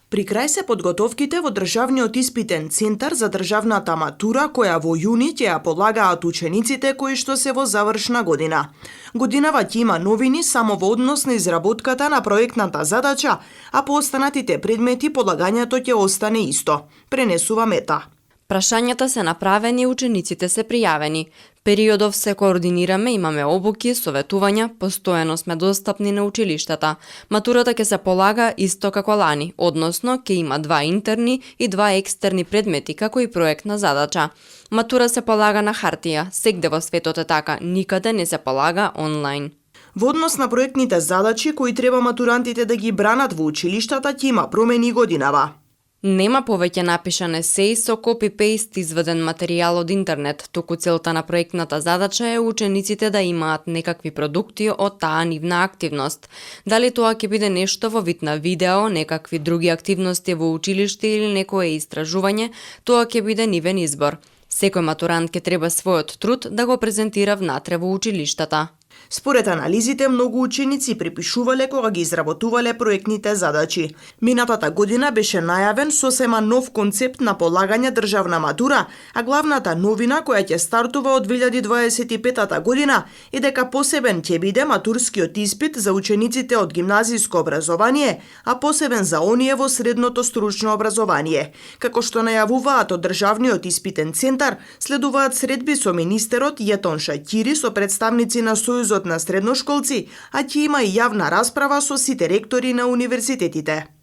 При крај се подготовките во Државниот испитен центар за државната матура, која во јуни ќе ја полагаат учениците кои што се во завршна година. Годинава ќе има новини само во однос на изработката на проектната задача, а по останатите предмети полагањето ќе остане исто, пренесува Мета. Прашањата се направени, учениците се пријавени. Периодов се координираме, имаме обуки, советувања, постојано сме достапни на училиштата. Матурата ќе се полага исто како лани, односно ќе има 2 интерни и 2 екстерни предмети како и проектна задача. Матура се полага на хартија, сегде во светот е така, никаде не се полага онлайн. Во однос на проектните задачи кои треба матурантите да ги бранат во училиштата, ќе има промени годинава. Нема повеќе напишан есеј со копи-пейст изваден материјал од интернет, туку целта на проектната задача е учениците да имаат некакви продукти од таа нивна активност. Дали тоа ќе биде нешто во вид на видео, некакви други активности во училиште или некое истражување, тоа ќе биде нивен избор. Секој матурант ќе треба својот труд да го презентира внатре во училиштата. Според анализите, многу ученици припишувале кога ги изработувале проектните задачи. Минатата година беше најавен сосема нов концепт на полагање државна матура, а главната новина која ќе стартува од 2025 година е дека посебен ќе биде матурскиот испит за учениците од гимназиско образование, а посебен за оние во средното стручно образование. Како што најавуваат од Државниот испитен центар, следуваат средби со министерот Јетон Шаќири со представници на Сојузот на средношколци, а ќе има и јавна расправа со сите ректори на универзитетите.